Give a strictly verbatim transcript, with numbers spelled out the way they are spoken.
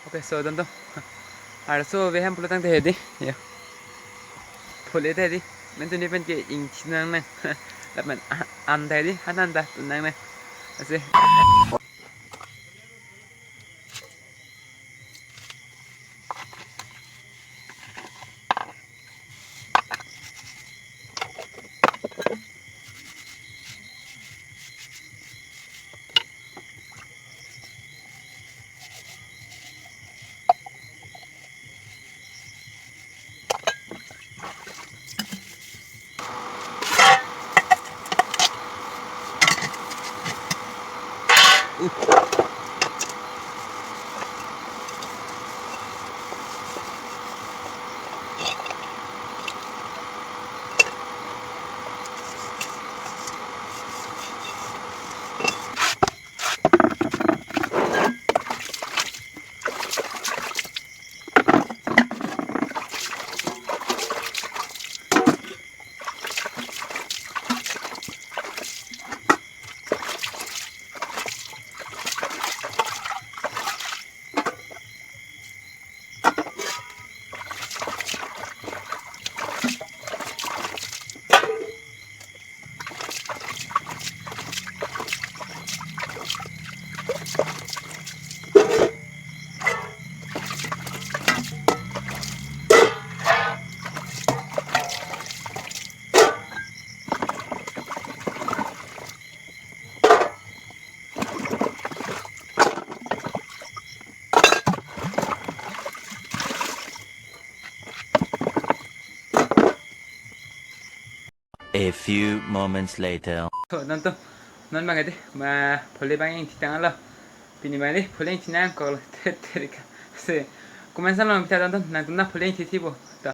Okay, so don to. Arso ave hem pulo tangte hedi. Ya. Phule te hedi. Lapen tuni pen ke ingthi nangnang. Lapen a-, an te hedi. Han an ta tu nangnang. Lasi. A few moments later. So, non to, non bang adi, ma phule bang ingthi tanglo. Pini bang adi, phule ingthi nangkoklo, te, terika. Se, comment sa long pita don to, nangtum ta phule ingthi thipo. To,